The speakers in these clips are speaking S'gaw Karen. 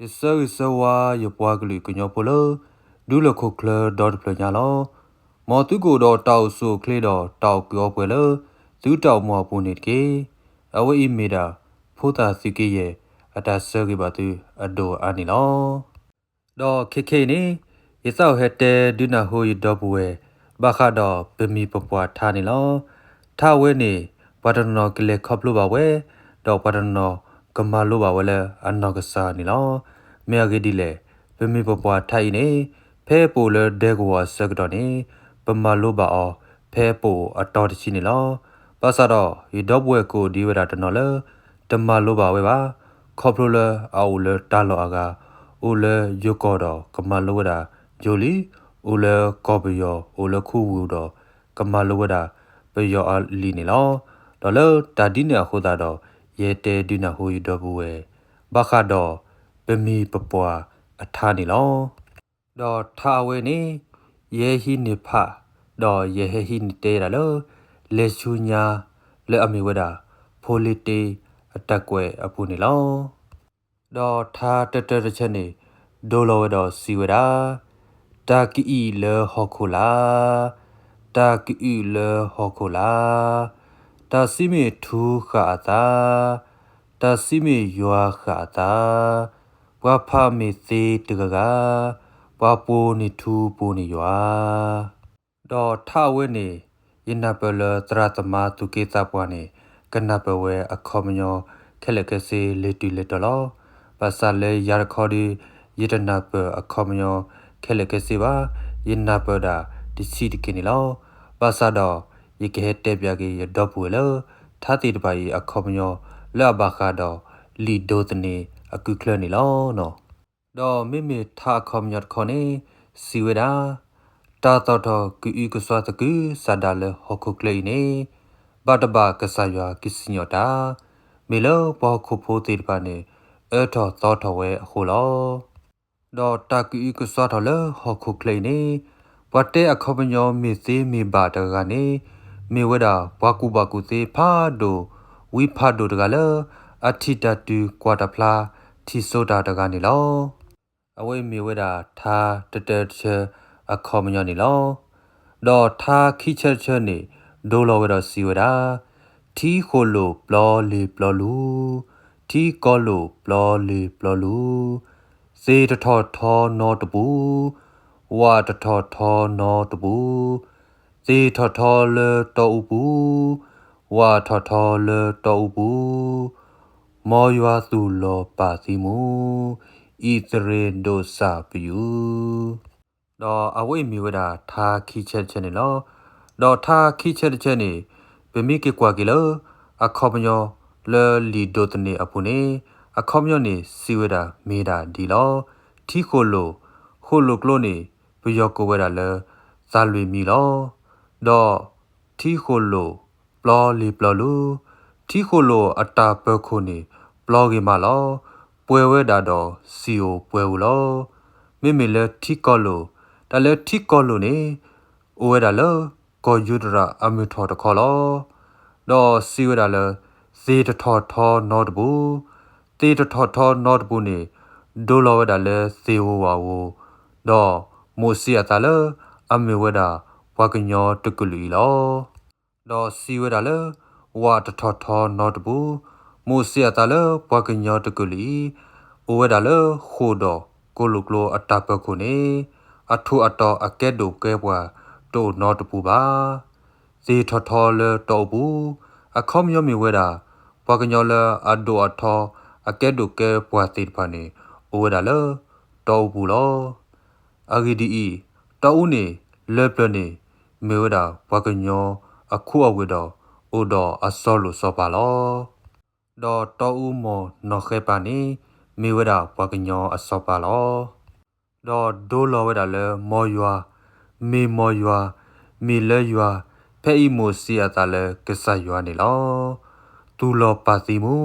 ယဆၢဂ့ၤဆၢဝါယပှၤကလုာ်ကညီဖိလၢ ဒူလီၢ်ခိၣ်ချၢဒီတဖျၢၣ်ညါလီၤ. မ်သုကအိၣ်ဒီးတၢ်အိၣ်ဆူၣ်အိၣ်ချ့ဒီးတၢ်အိၣ်ကုၢ်အီပှဲၤလၢ သုတၢ်အိၣ်မူအပူၤန့ၣ်တက့ၢ်. အဝဲအံၤမ့ၢ်ဒၣ် ဖိသၣ်သုးက့ယဲၢ် အတၢ်ဆၢဂ့ၤဘၣ်သုအဒိၣ်အါန့ၣ်လီၤ. ဒီးခဲခဲအံၤန့ၣ် ယသးအိၣ်ဟဲတဲဒုးနၢ်ဟူယဒီပုၢ်ဝဲၢ် ဘၣ်ဃးဒီးပမိၢ်ပပၢ်ထါန့ၣ်လီၤ. ထါဝဲန့ၣ် ပှၤတနီၤကလဲၤခီဖျိဘၣ်ဝဲ, ဒီးပှၤတနီၤကမၤလိဘၣ်ဝဲလၢအနီၢ်ကစၢ်န့ၣ်လီၤ. မ့ၢ်အဂ့ၢ်ဒ်လဲၣ်, ပမိၢ်ပပၢ်ထါအံၤန့ၣ် ဖဲပအိၣ်လၢဒဲကဝီၤအဆၢကတီၢ်န့ၣ် ပမၤလိဘၣ်အီၤ ဖဲပအိၣ်အတီတဆံန့ၣ်လီၤ. ဘၣ်ဆၣ်ဒီး ယဒီပုၢ်ဝဲၢ်ကအိၣ်ဒံးဝဲဒၣ်တနီၤလၢ တမၤလိဘၣ်ဝဲဘၣ်. ခီဖျိလၢအအိၣ်လၢတၢ်လီၢ်အဂၤ, အိၣ်လၢယိၤကီၢ်ဒီးကမၤလိဝဲဒၣ်ယိၤလံ, အိၣ်လၢကီၢ်ပယီၤ, အိၣ်လၢခူဝ့ၢ်ဒီး ကမၤလိဝဲဒၣ်ပယီၤအလံာ်န့ၣ်လီၤ. ဒီးလၢတၢ်ဒ်န့ၣ်အဃိသတးဒီး ယတဲဒုးနၢ်ဟူယဒီပုၢ်ဝဲၢ် ဘၣ်ဃးဒီး ပမိၢ်ပပၢ်အထါန့ၣ်လီၤ. ဒီးထါအဝဲန့ၣ် ယဟဲဟံးန့ၢ်ဖး, ဒီးယဟဲဟံးန့ၢ်တဲဒၣ်လၢ လဲၤဆူညါ လၢအမ့ၢ်ဝဲဒၣ် ဖိလ့တ့အတၢ်ကွဲးအပူၤန့ၣ်လီၤ. ဒီးထါတတၢတဆၢန့ၣ် ဒိလီၤဝဲဒီးစံးဝဲဒၣ်, တၢ်ကအုၣ်လၢဟီၣ်ခိၣ်လာ်, တၢ်ကအုၣ်လၢဟီၣ်ခိၣ်လာ်, တၢ်စံးမ့ၢ်ထူဃာ်အသး, တၢ်စံးမ့ၢ်ယွၤဃာ်အသး, ပှၤဖးမ့ၢ်သ့တဂၤဂၤ, ပှၤပိာ်န့ၢ်ထူပိာ်န့ၢ်ယွၤ. ဒီးထါအဝဲန့ၣ် ယနၢ်ပၢၢ်လၢသရၣ်သမါသူၣ်က့သးပှၢ်န့ၣ် ကနၢ်ပၢၢ်ဝဲအခီပညီ ခဲလၢာ်ခဲဆ့လၢတုၤလၢတီၤလီၤ. ဘၣ်ဆၣ်လၢယၤတခီဒီး ယတနၢ်ပၢၢ်အခီပညီ ခဲလၢာ်ခဲဆ့ဘၣ်. ယနၢ်ပၢၢ်ဒၣ်တဆံးတက့ၢ်န့ၣ်လီၤ. ဘၣ်ဆၣ်ဒီး ယကဟဲတဲပၠးက့ၤယဒီပုၢ်ဝဲၢ်လၢ ထါသ့ၣ်တဖၣ်အံၤအခီပညီ လၢအဘၣ်ဃးဒီး လံာ်ဒိးသန့ၤအကုၢ်ချၢန့ၣ်လီၤ. ဒီးမ့မ့ၢ်ထါအခီပညီတခီန့ၣ် စံးဝဲဒၣ်, တၢ်သီၣ်ထီၣ်ကအုကစွါသကုၤဆးဒးလၢဟီၣ်ခိၣ်ချၢအံၤန့ၣ် ဘၣ်တဘၣ်ကစၢ်ယွၤကစံၣ်ညီၣ်တၢ်, မ့ၢ်လၢပှၤဟီၣ်ခိၣ်ဖိသ့ၣ်တဖၣ်န့ၣ် အၢထီၣ်သီထီၣ်ဝဲအဃိလီၤ. ဒီးတၢ်ကအုကစွါထီၣ်လၢဟီၣ်ခိၣ်ချၢအံၤန့ၣ် ပှၤတဲအခီပညီမ့ၢ်သ့မ့ၢ်ဘၣ်တဂၤဂၤန့ၣ် မ့ၢ်ဝဲဒၣ်ပှၤကူၣ်ဘၣ်ကူၣ်သ့ဖးဒိၣ် ဝံဖးဒိၣ်တဂၤလၢ အထံၣ်တၢ်တုၤကွၢ်တၢ်ဖျါ ထံၣ်စိတၢ်တဂၤန့ၣ်လီၤ. အဝဲမ့ၢ်ဝဲဒၣ်ထါတတၢတဆၢအခီပညီန့ၣ်လီၤ. ဒီးထါခံဆၢတဆၢန့ၣ် ဒိလီၤဝဲဒီးစံးဝဲဒၣ်, ထံဃိၣ်လိာ်ပျီလ့ၤပျီလူၤ, ထံကီၢ်လိာ်ပျီလ့ၤပျီလူၤ, သ့ၣ်တထီၣ်ထီနီတပူၤ, ဝၣ်တထီၣ်ထီနီတပူၤ, သ့ၣ်ထီၣ်ထီလၢတီအူပူၤ, ဝၣ်ထီၣ်ထီလၢတီအူပူၤ, မ်ယွၤသူၣ်လီၤပာ်သံမူ, အံၣ်သရ့ဒိၣ်စၢ်ပယူာ်. ဒီးအဝဲအံၤမ့ၢ်ဝဲဒၣ်ထါခံဆၢတဆၢန့ၣ်လီၤ. ဒီးထါခံဆၢတဆၢန့ၣ် ပမ့ၢ်က့ၤကွၢ်က့ၤလၢ အခီပညီလၢလံာ်ဒိးသန့ၤအပူၤန့ၣ် အခီပညီန့ၣ် စံးဝဲဒၣ်မ့ၢ်ဒၣ်ဒ်လီၤ. ထံဃိၣ်လိာ်, ဃိၣ်လိာ်ကျိန့ၣ် ပယီၤကိးဝဲဒၣ်လၢ သးလွံၢ်မံၤလီၤ. ဒီးထံဃိၣ်လိာ် ပျီလ့ၤပျီလူၤ, ထံဃိၣ်လိာ်အတၢ်ပၢၤခိၣ်န့ၣ် ပျီဂ့ၤမးလီၤ. ပှဲၤဝဲဒၣ်ဒီးစံာ်ဧိၤပှဲၤဧိၤလီၤ. မ့မ့ၢ်လၢထံကီၢ်လိာ်, တၢ်လၢထံကီၢ်လိာ်န့ၣ် အိၣ်ဝဲဒၣ်လၢကီၢ်ယူဒရၤအမုၢ်ထီၣ်တခီလီၤ. ဒီးစံးဝဲဒၣ်လၢ သ့ၣ်တထီၣ်ထီနီတပူၤ, သ့ၣ်တထီၣ်ထီနီတပူၤန့ၣ် ဒိလီၤဝဲဒၣ်လၢသ့ၣ်ဧိၤဝၣ်ဧိၤ, ဒီးမိၣ်စံးအသးလၢအမ့ၢ်ဝဲဒၣ်ပှၤကညီတကလုာ်အံၤလီၤ. ဒီးစံးဝဲဒၣ်လၢ ဝၣ်တထီၣ်ထီနီတပူၤ, မိၣ်စံးအသးလၢပှၤကညီတကလုာ်အံၤ အိၣ်ဝဲဒၣ်လၢဃိာ်ဒီးကိၣ်လိာ်ကျိအတၢ်ပၢၤခိၣ်န့ၣ် အထူးအတီၤအကဲဒိၣ်ကဲပှၢ်တအိၣ်နီတပူၤဘၣ်. သ့ၣ်ထီၣ်ထီလၢတီအူပူၤ, အခီပညီမ့ၢ်ဝဲဒၣ် ပှၤကညီလၢအဒိၣ်အထီအကဲဒိၣ်ကဲပှၢ်သ့ၣ်တဖၣ်န့ၣ် အိၣ်ဝဲဒၣ်လၢတီအူပူၤလီၤ. အဂ့ၢ်ဒ်အံၤ, တီအူန့ၣ် လၢပျၢၤန့ၣ် မ့ၢ်ဝဲဒၣ်ပှၤကညီအခိအဝ့ၢ်ဒီး အိၣ်ဒီးအစီလိာ်စီပာ်လီၤ. ဒီးတီအူမီၢ်နီၢ်ဃဲပၤန့ၣ် မ့ၢ်ဝဲဒၣ်ပှၤကညီအစီပာ်လီၤ. ဒီးဒိလီၤဝဲဒၣ်လၢမ်ယွၤ, မ့ၢ်မ်ယွၤ, မ့ၢ်လၢယွၤ, ဖဲအံၤမိၣ်စံးအသးလၢကစၢ်ယွၤန့ၣ်လီၤ. သူၣ်လီၤပာ်သံမူ,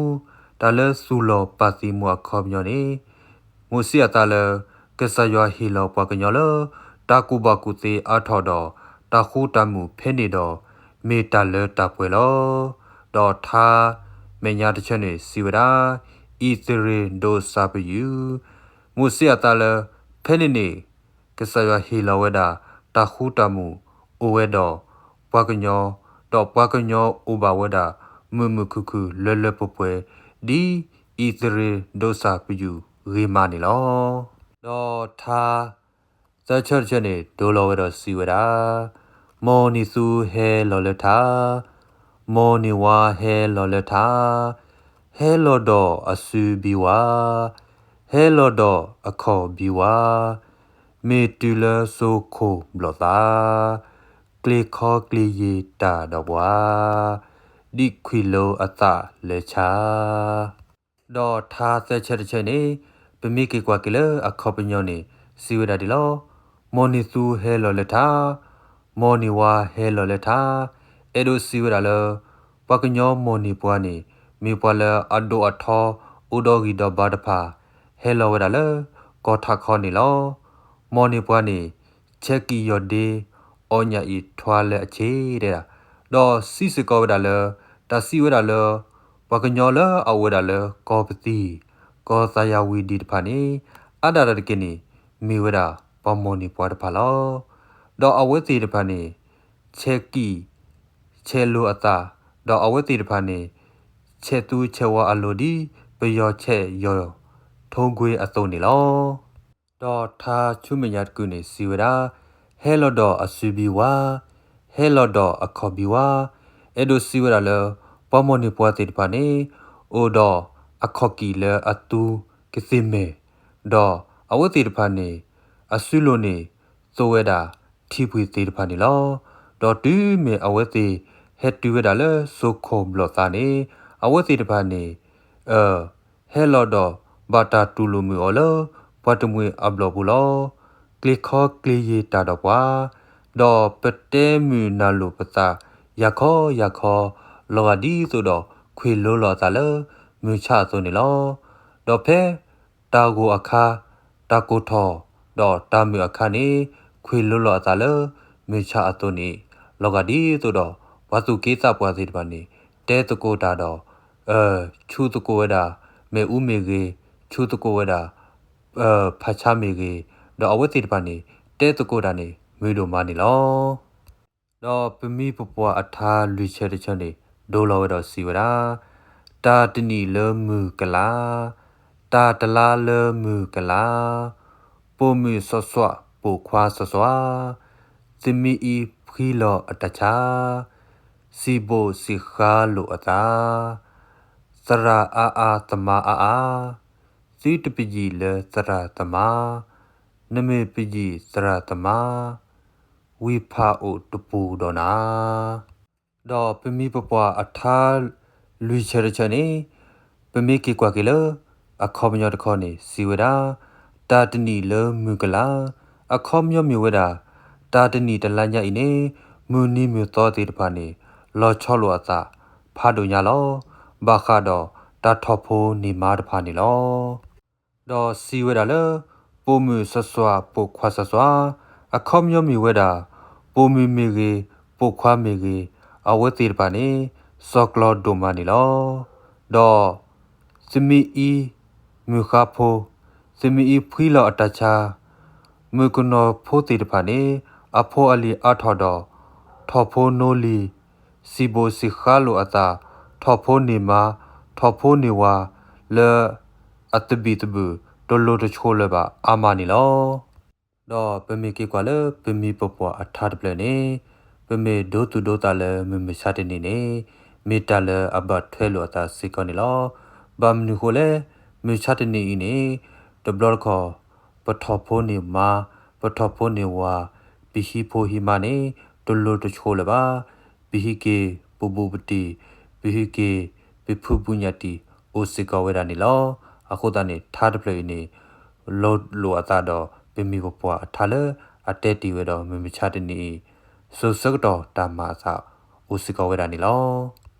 တၢ်လၢသူၣ်လီၤပာ်သံမူအခီပညီန့ၣ် မိၣ်စံးအသးလၢ ကစၢ်ယွၤဟ့ၣ်လီၤပှၤကညီလၢ တၢ်ကူၣ်ဘၣ်ကူၣ်သ့အါထီၣ်ဒီး တၢ်ဃူတၢ်မုာ်ဖဲန့ၣ်ဒီး မ့ၢ်တၢ်လၢတၢ်ပှဲၤလီၤ. ဒီးထါမဲာ်ညါတဆၢန့ၣ် စံးဝဲဒၣ်, အံၣ်သရ့ဒိၣ်စၢ်ပယူာ်, မိၤၡ့အသးလၢ ဖဲန့ၣ်န့ၣ် ကစၢ်ယွၤဟ့ၣ်လီၤဝဲဒၣ် တၢ်ဃူတၢ်မုာ်အိၣ်ဝဲဒီး ပှၤကညီ, ဒီးပှၤကညီအိၣ်ဘၣ်ဝဲဒၣ် မုာ်မုာ်ခုၣ်ခုၣ်လၢလၢပှဲၤပှဲၤ ဒ်အံၣ်စရ့လးဒိၣ်စၢ်ပယူာ်ဂ့ၤမးန့ၣ်လီၤ. ဒီးထါ သၢဆၢတဆၢန့ၣ် ဒိလီၤဝဲဒီးစံးဝဲဒၣ်, မ်နံၤသူဟဲလီၤလၢထါ, မ်နံၤဝါဟဲလီၤလၢထါ, ဟဲလီၤဒီးအစုဘံဝါ, ဟဲလီၤဒီးအခီၣ်ဘံဝါ, မ့ၢ်တုၤလၢစိခိၣ်ဘျီၣ်သး, ကျ့ခီကျ့ယ့ၤတၢ်ဒီးပှၤ, ဒ်ခွံၣ်လိအသးလၢဆါ ဒီးထါသၢဆၢတဆၢန့ၣ် ပမ့ၢ်က့ၤကွၢ်က့ၤလၢအခီပညီန့ၣ် စံးဝဲဒၣ်ဒ်လီၤ. မ်နံၤသူဟဲလီၤလၢထါ, မ်နံၤဝါဟဲလီၤလၢထါ, အဲၣ်ဒိးစံးဝဲဒၣ်လၢ ပှၤကညီမ်နံၤပှၤန့ၣ် မ့ၢ်ပှၤလၢအဒိၣ်အထီ အိၣ်ဒီးဂံၢ်ဒီးဘါတဖၣ် ဟဲလီၤဝဲဒၣ်လၢကီၢ်ထးခီန့ၣ်လီၤ. မ်နံၤပှၤန့ၣ် ဆဲးကံၣ်ယီၢ်ဒ့ အီၣ်ညၣ်အံၤထွါလၢအဆ့တဲဒၣ်, ဒီးစံးစ့ၢ်ကီးဝဲဒၣ်လၢ တၢ်စံးဝဲဒၣ်လၢ ပှၤကညီလၢအအိၣ်ဝဲဒၣ်လၢကီၢ်ပသံၣ် ကီၢ်သးယၤဝံၤဒံးတဖၣ်န့ၣ် အါဒၣ်တၢ်တက့ၢ်န့ၣ် မ့ၢ်ဝဲဒၣ်ပှၤမ်နံၤပှၤတဖၣ်လီၤ. ဒီးအဝဲသ့ၣ်တဖၣ်န့ၣ် ဆဲးကံၣ် ဆဲးလိာ်အသး, ဒီးအဝဲသ့ၣ်တဖၣ်န့ၣ် ဆဲးသူဆဲးဝါအလိၤဒ် ပယီၤဆဲးယီၢ်ထိကွ့အသိးန့ၣ်လီၤ. ဒီးထါဆူမဲာ်ညါတကုာ်န့ၣ် စံးဝဲဒၣ်, ဟဲလီၤဒီးအစုဘံဝါ, ဟဲလီၤဒီးအခီၣ်ဘံဝါ, အဲၣ်ဒိးစံးဝဲဒၣ်လၢ ပှၤမ်နံၤပှၤသ့ၣ်တဖၣ်န့ၣ် အိၣ်ဒီးအခီၣ်ကံၣ်လၢအသူကသ့ၣ်မဲာ်, ဒီးအဝဲသ့ၣ်တဖၣ်န့ၣ် အစုလိၤန့ၣ် သိဝဲဒၣ်ထံပှ့ၤသ့ၣ်တဖၣ်န့ၣ်လီၤ. ဒီးတုၤမ့ၢ်အဝဲသ့ၣ်ဟဲတုၤဝဲဒၣ်လၢစိခိၣ်ဘျီၣ်သးန့ၣ် အဝဲသ့ၣ်တဖၣ်န့ၣ် အ ဟဲလီၤဒီးဘၣ်တၢ်တူၢ်လိာ်မုာ်အီၤလၢ ပှၤတမှံၤအဘျီၣ်ပူၤလီၤ. ကျ့ခီကျ့ယ့ၤတၢ်ဒီးပှၤ, ဒီးပတဲမုာ်နၢ်လိာ်ပသး ယၤခီယၤခီ လီၤဂာ်ဒ်သိးဒီး ခွံၣ်လိလီၤအသးလၢ မုၢ်ဆါအသိးန့ၣ်လီၤ. ဒီးဖဲတၢ်ဂိၢ်အခါ, တၢ်ကိၢ်ထီၣ်, ဒီးတၢ်မုာ်အခါန့ၣ် ခွံၣ်လိလီၤအသးလၢ မုၢ်ဆါအသိးန့ၣ် လီၤဂာ်ဒ်သိးဒီး ပှၤသူၣ်က့သးပှၢ်သ့ၣ်တဖၣ်န့ၣ် တဲသကိးတၢ်ဒီး ဆူသကိးဝဲဒၣ် မ့ၣ်အူမ့ၢ်ဂ့ၤ, ဆူသကိးဝဲဒၣ် ဖးဆါမ့ၢ်ဂ့ၤ, ဒီးအဝဲသ့ၣ်တဖၣ်န့ၣ် တဲသကိးတၢ်န့ၣ် မုာ်ဒိၣ်မးန့ၣ်လီၤ. ဒီးပမံၤပပှၢ်အထါလွံၢ်ဆၢတဆၢန့ၣ် ဒိလီၤဝဲဒီးစံးဝဲဒၣ်, တၢ်တနံၣ်လၢမုၢ်ကလး, တၢ်တလါလၢမုၢ်ကလး, ပိာ်မုၣ်စီၤစွးပိာ်ခွါစီၤစွး, သမံအံဖှံလီၤအတၢ်ဆါ, စံၣ်ဘိၣ်စံၣ်ဃါလိာ်အသး, သရၣ်အါအါသမါအါအါ, သုတပယံာ်လၢသရၣ်သမါ, နမ့ၢ်ပယံာ်သရၣ်သမါ, ဝံဖးအိၣ်တပူၤဒီးနၤ. ဒီးပမံၤပပှၢ်အထါလွံၢ်ဆၢတဆၢန့ၣ် ပမ့ၢ်က့ၤကွၢ်က့ၤလၢ အခီပညီတခီန့ၣ် စံးဝဲဒၣ်, တၢ်တနံၣ်လၢမုၢ်ကလး, အခီပညီမ့ၢ်ဝဲဒၣ် တၢ်တနံၣ်တလါညါအံၤန့ၣ် မုၢ်နံၤမုၢ်သီသ့ၣ်တဖၣ်န့ၣ် လီၤဆီလိာ်အသးဖးဒိၣ်ညါလီၤ. ဘၣ်ဃးဒီးတၢ်ထီၣ်ဖိန့ၢ်မါတဖၣ်န့ၣ်လီၤ. ဒီးစံးဝဲဒၣ်လၢ ပိာ်မုၣ်စီၤစွးပိာ်ခွါစီၤစွး, အခီပညီမ့ၢ်ဝဲဒၣ် ပိာ်မုၣ်မ့ၢ်ဂ့ၤ, ပိာ်ခွါမ့ၢ်ဂ့ၤ, အဝဲသ့ၣ်တဖၣ်န့ၣ် စီၤကျီၤဒိၣ်မးန့ၣ်လီၤ. ဒီး သမံအံ မုၢ်ဃါဖိ, သမံအံဖှံလီၤအတၢ်ဆါ, မုၣ်ကနီၤဖိသ့ၣ်တဖၣ်န့ၣ် အဖိအလံၤအါထီၣ်ဒီး ထီၣ်ဖိနိလံၤ, စံၣ်ဘိၣ်စံၣ်ဃါလိာ်အသး, ထီၣ်ဖိန့ၢ်မါ, ထီၣ်ဖိန့ၢ်ဝၤ လၢအသဘံၣ်သဘုၣ် တလိၤတဆိးလၢၤဘၣ်အါမးန့ၣ်လီၤ. ဒီးပမ့ၢ်က့ၤကွၢ်လၢပမံၤပပှၢ်အထါတဖျၢၣ်န့ၣ် ပမ့ၢ်ဒိသူၣ်ဒိသးလၢမုၢ်မဆါတနံၤန့ၣ် မ့ၢ်တၢ်လၢအဘၣ်ထွဲလိာ်အသးစ့ၢ်ကီးန့ၣ်လီၤ. ဘၣ်မနုၤဃိလဲၣ်, မုၢ်ဆါတနံၤအံၤန့ၣ် တဘျီတခီၣ် ပထီၣ်ဖိန့ၢ်မါ, ပထီၣ်ဖိန့ၢ်ဝၤ, ပဟံးဖိဟံးမါန့ၣ် တလိၤတဆိးလၢၤဘၣ်. ပဟံးက့ၤပဘူးပတံၢ်, ပဟံးက့ၤပဖုပညၣ်တံၢ် အိၣ်စ့ၢ်ကီးဝဲဒၣ်န့ၣ်လီၤ. အဃိသတးန့ၣ် ထါတဖျၢၣ်အံၤန့ၣ် လိၤလိာ်အသးဒီး ပမံၤပပှၢ်အထါလၢအတဲတ့ၢ်ဝဲဒီးမုၢ်မဆါတနံၤအံၤ စိၤဆၢကတီၢ်တၢ်မၤအသး အိၣ်စ့ၢ်ကီးဝဲဒၣ်န့ၣ်လီၤ.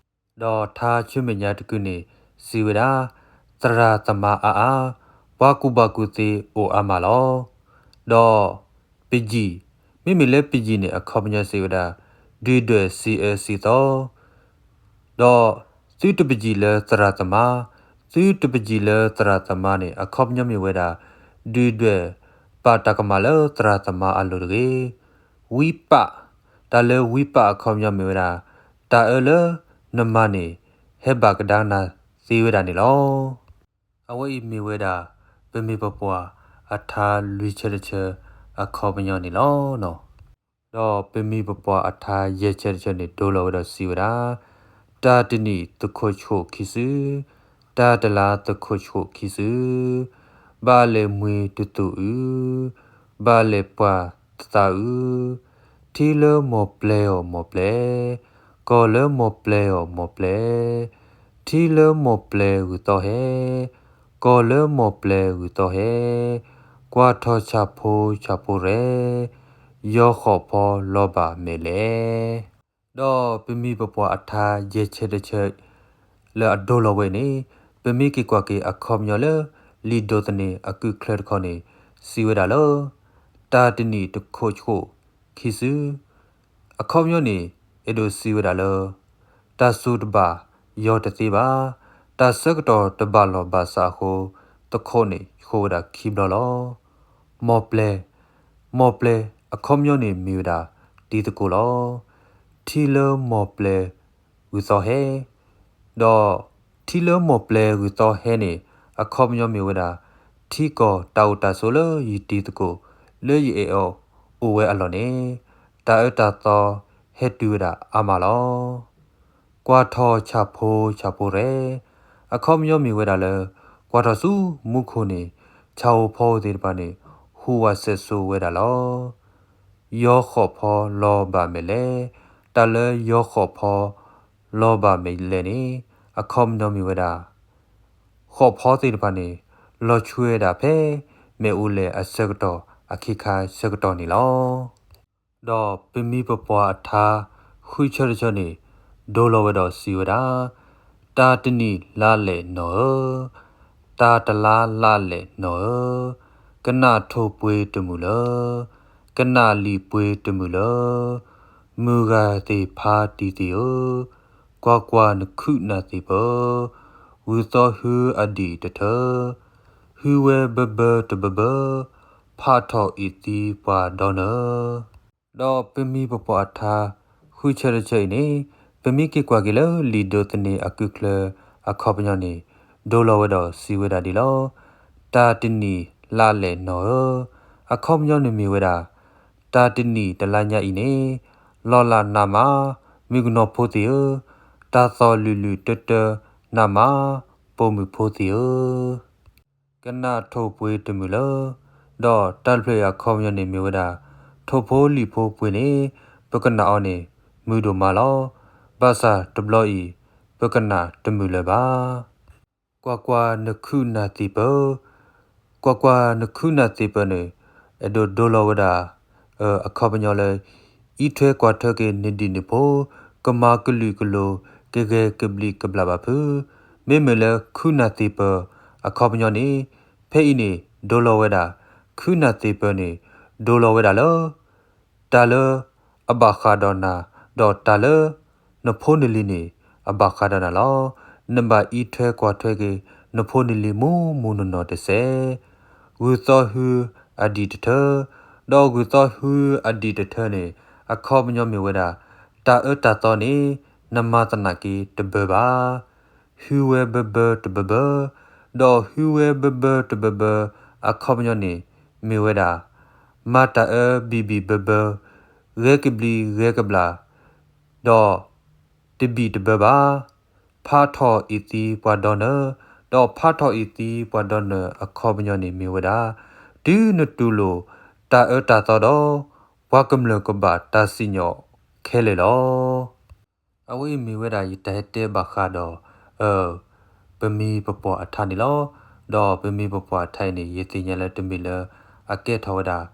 ဒီးထါဆူမဲာ်ညါတကုာ်န့ၣ် စံးဝဲဒၣ်, သရၣ်သမါအါအါ, ပှၤကူၣ်ဘၣ်ကူၣ်သ့အိၣ်အါမးလီၤ. ဒီးပယံာ်, မ့မ့ၢ်လၢပယံာ်န့ၣ် အခီပညီစံးဝဲဒၣ် ဒုၣ်ဒွဲၣ်စံးအၢစံးသီ, ဒီးသုတပယံာ်လၢသရၣ်သမါ, သုတပယံာ်လၢသရၣ်သမါန့ၣ် အခီပညီမ့ၢ်ဝဲဒၣ် ဒုၣ်ဒွဲၣ်ပာ်တၢ်ကမၣ်လၢသရၣ်သမါအလိၤတဂ့ၤ. ဝံပာ်, တၢ်လၢဝံပာ်အခီပညီမ့ၢ်ဝဲဒၣ် တၢ်အၢလၢနမၤန့ၣ် ဟဲဘၣ်ကဒါနၤသ့ဝဲဒၣ်န့ၣ်လီၤ. အဝဲအံၤမ့ၢ်ဝဲဒၣ် ပမိၢ်ပပှၢ်အထါလွံၢ်ဆၢတဆၢအခီပညီန့ၣ်လီၤ. ဒီးပမိၢ်ပပှၢ်အထါယဲၢ်ဆၢတဆၢန့ၣ် ဒိလီၤဝဲဒီးစံးဝဲဒၣ်, တၢ်တနံၣ်သခိၣ်ဆှိၣ်ခံစု, တၢ်တလါသခိၣ်ဆှိၣ်ခံစု, ဘၣ်လဲၤမှံတသူၣ်အု, ဘၣ်လဲၤပှၢ်သးအု, ထံလၢမိၢ်ပျဲအီၤမိၢ်ပျဲ, ကီၢ်လၢမိၢ်ပျဲအီၤမိၢ်ပျဲ, ထံလၢမိၢ်ပျဲဂုၤသီဟဲ, ကီၢ်လၢမိၢ်ပျဲဂုၤသီဟဲ, ကွၢ်ထီၣ်ဆၣ်ဖိဆၣ်ဖိရဲ, ယီၤဃီၣ်ဖီလီၤဘၣ်မဲာ်လဲၣ်. ဒီးပမိၢ်ပပှၢ်အထါယဲၢ်ဆၢတဆၢ လၢအဒိလီၤဝဲန့ၣ်, ပမ့ၢ်က့ၤကွၢ်က့ၤအခီပညီလၢ လံာ်ဒိးသန့ၤအကုၢ်ချၢတခီန့ၣ် စံးဝဲဒၣ်လၢ တၢ်တနံၣ်တခိၣ်ဆှိၣ်ခံစု, အခီပညီန့ၣ် အဲၣ်ဒိးစံးဝဲဒၣ်လၢ တၢ်စူၤတဘၣ်ယီၤတသ့ဘၣ်, တၢ်ဆၢကတီၢ်တဘၣ်လီၢ်ဘၣ်စးအဃိ သခိၣ်န့ၣ်ဆှိၣ်ဝဲဒၣ်ခံဘျီလီၤ. မိၢ်ပျဲ, မိၢ်ပျဲ အခီပညီန့ၣ်မ့ၢ်ဝဲဒၣ် တံၤသကိးလီၤ. ထံလၢမိၢ်ပျဲဂုၤသီဟဲ, ဒီးထံလၢမိၢ်ပျဲဂုၤသီဟဲန့ၣ် အခီပညီမ့ၢ်ဝဲဒၣ် ထံကီၢ်တၢ်အိၣ်တၢ်ဆိးလၢယတံၤသကိး လၢယအဲၣ်အီၤအိၣ်ဝဲအလီၢ်န့ၣ် တၢ်အၢတၢ်သီဟဲတုၤဝဲဒၣ်အါမးလီၤ. ကွၢ်ထီၣ်ဆၣ်ဖိဆၣ်ဖိရဲ, အခီပညီမ့ၢ်ဝဲဒၣ်လၢ ကွၢ်ထီၣ်ဆူမူခိၣ်န့ၣ် ဆၣ်ဧိၤဖီဧိၤသ့ၣ်တဖၣ်န့ၣ် ဟူးဝးစဲးစိၤဝဲဒၣ်လီၤ. ယီၤဃီၣ်ဖီလီၤဘၣ်မဲာ်လဲၣ်, တၢ်လၢယီၤဃီၣ်ဖီလီၤဘၣ်မဲာ်လဲၣ်န့ၣ် အခီပညီမ့ၢ်ဝဲဒၣ် ဃီၣ်ဖီသ့ၣ်တဖၣ်န့ၣ် လီၤဆှဲဝဲဒၣ်ဖဲ မ့ၣ်အူလဲၣ်အဆၢကတီၢ်အခ့ခါဆၢကတီၢ်န့ၣ်လီၤ. ဒီးပမိၢ်ပပှၢ်အထါဃုဆၢတဆၢန့ၣ် ဒိလီၤဝဲဒီးစံးဝဲဒၣ်, တၢ်တနံၣ်လါလဲာ်နီၢ်ဧၢ, တၢ်တလါလါလဲာ်နီၢ်ဧၢ, ကနၣ်ထိၣ်ပှ့ၤတမုာ်လၢ, ကနၣ်လံာ်ပှ့ၤတမုာ်လၢ, မုၢ်ဂၤသ့ၣ်ဖါတံၢ်သ့ၣ်ဧၢ, ကွၢ်ကွၢ်နခုၣ်နၢ်သ့ၣ်ပၢ, ဂုၢ်သီဟုအဒံၣ်တထၢ, ဟုဝဲဘၢဘၢတဘၢဘၢ, ဖးထီၣ်အံၤသံပှၤဒီနၢၤ. ဒီးပမိၢ်ပပှၢ်အထါဃုဆၢတဆၢအံၤန့ၣ် ပမ့ၢ်က့ၤကွၢ်က့ၤလၢလံာ်ဒိးသန့ၤအကုၢ်ချၢအခီပညီန့ၣ် ဒိလီၤဝဲဒီးစံးဝဲဒၣ်ဒ်လီၤ. တၢ်တနံၣ်လါလဲာ်နီၢ်ဧၢ, အခီပညီန့ၣ်မ့ၢ်ဝဲဒၣ် တၢ်တနံၣ်တလါညါအံၤန့ၣ် လီၤလးနးမး မုၣ်ကနီၤဖိသ့ၣ်ဧၢ, တၢ်သီၣ်လုာ်လုာ်တၢတၢနးမး ပိာ်မုၣ်ဖိသ့ၣ်ဧၢ. ကနၣ်ထိၣ်ပှ့ၤတမုာ်လၢ, ဒီးတၢ်တဖျၢၣ်အံၤအခီပညီန့ၣ်မ့ၢ်ဝဲဒၣ် ထိၣ်ဖိလံာ်ဖိပှ့ၤန့ၣ် ပကနၣ်အီၤန့ၣ် မုာ်ဒိၣ်မးလီၤ. ဘၣ်ဆၣ်တဘျီအံၤ ပကနၣ်တမုာ်လၢၤဘၣ်. ကွၢ်ကွၢ်နခုၣ်နၢ်သ့ၣ်ပၢ, ကွၢ်ကွၢ်နခုၣ်နၢ်သ့ၣ်ပၢန့ၣ် အဲၣ်ဒိးဒိလီၤဝဲဒၣ် အခီပညီလၢ အံးထွဲကွၢ်ထွဲက့ၤနဒံၣ်နဖိ, ကမၤကလုာ်ကလိၤ ကဂဲၤကဘျံးကဘျၣ်ဘၣ်ဖုး, မ့မ့ၢ်လၢခုၣ်နၢ်သ့ၣ်ပၢအခီပညီန့ၣ် ဖဲအံၤန့ၣ် ဒိလီၤဝဲဒၣ် ခုၣ်နၢ်သ့ၣ်ပၢန့ၣ် ဒိလီၤဝဲဒၣ်လၢ တၢ်လၢအဘၣ်ဃးဒီးနၤ, ဒီးတၢ်လၢနဖိနလံၤန့ၣ် အဘၣ်ဃးဒီးနၤလီၤ. နဘၣ်အံးထွဲကွၢ်ထွဲက့ၤ နဖိနလံၤမူမူနီၢ်နီၢ်တစဲး, ဂုၢ်သီဟုအဒံၣ်တထၢ, ဒီးဂုၢ်သီဟုအဒံၣ်တထၢန့ၣ် အခီပညီမ့ၢ်ဝဲဒၣ် တၢ်အၢတၢ်သီန့ၣ် နမၤသနာ်က့တဘၢဘၣ်. ဟုဝဲဘၢဘၢတဘၢဘၢ, ဒီးဟုဝဲဘၢဘၢတဘၢဘၢ အခီပညီန့ၣ် မ့ၢ်ဝဲဒၣ် မၤတၢ်အၢဘံၣ်ဘံၣ်ဘၢဘၢ, ဂဲၤကဘျံးဂဲၤကဘျၣ်, ဒီးတဘံၣ်တဘၢဘၣ်. ဖးထီၣ်အံၤသံပှၤဒီနၢၤ, ဒီးဖးထီၣ်အံၤသံပှၤဒီနၢၤအခီပညီန့ၣ်မ့ၢ်ဝဲဒၣ် တုၤနတူၢ်လိာ်တၢ်အၢတၢ်သီဒီး ပှၤကမျၢၢ်ကဘၣ်တၢ်စံၣ်ညီၣ်ခဲလၢာ်လီၤ. အဝဲအံၤမ့ၢ်ဝဲဒၣ်ယတၢ်ဟဲတဲဘၣ်ဃးဒီး ပမိၢ်ပပှၢ်အထါန့ၣ်လီၤ. ဒီးပမိၢ်ပပှၢ်အထါအံၤန့ၣ် ယသ့ၣ်ညါလၢတမ့ၢ်လၢအကဲထီၣ်ဝဲဒၣ်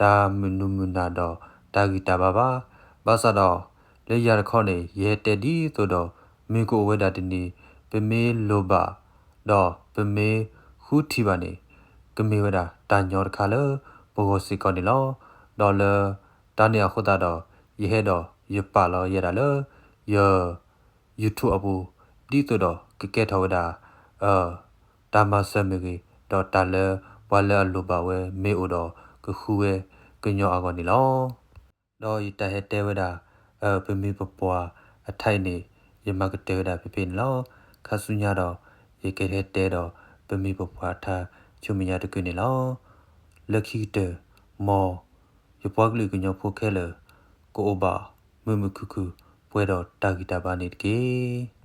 တၢ်မုာ်နူၤမုာ်နၢ်ဒီးတၢ်ဂံၢ်တၢ်ဘါဘၣ်. ဘၣ်ဆၣ်ဒီး လၢယၤတခီန့ၣ် ယဟဲတဲဒ်သိးဒီး မုၢ်ကအိၣ်ဝဲဒၣ်တနံၤ ပမ့ၢ်လိၣ်ဘၣ် ဒီးပမ့ၢ်ဃုထံၣ်ဘၣ်န့ၣ် ကမ့ၢ်ဝဲဒၣ်တၢ်ညီတခါလၢပဂီၢ်စ့ၢ်ကီးန့ၣ်လီၤ. ဒီးလၢတၢ်န့ၣ်အဃိသတးဒီး ယဟဲဒီးယပာ်လီၤယဲဒၣ်လၢ ယ YouTube အပူၤ ဒ်သိးဒီးကကဲထီၣ်ဝဲဒၣ် တၢ်မၤစၢၤမ့ၢ်ဂ့ၤ ဒီးတၢ်လၢ ပှၤလၢအလိၣ်ဘၣ်ဝဲမ့ၢ်အိၣ်ဒီး ကဃုဝဲကညီအဂီၢ်န့ၣ်လီၤ. ဒီးယတၢ်ဟဲတဲဝဲဒၣ် ပမိၢ်ပပှၢ်အထါအံၤန့ၣ် ယမၤကတၢၢ်ဝဲဒၣ်ဖဲဖဲန့ၣ်လီၤ. ခါဆူညါဒီး ယကဟဲတဲဒီး ပမိၢ်ပပှၢ်အထါ ဆူမဲာ်ညါတကုာ်န့ၣ်လီၤ. လၢခံကတၢၢ် မ် ယပှၤကလုာ်ကညီဖိခဲလၢာ် ကအိၣ်ဘၣ်မုာ်မုာ်ခုၣ်ခုၣ် ပှဲၤဒီးတၢ်ဂံၢ်တၢ်ဘါန့ၣ်တက့ၢ်.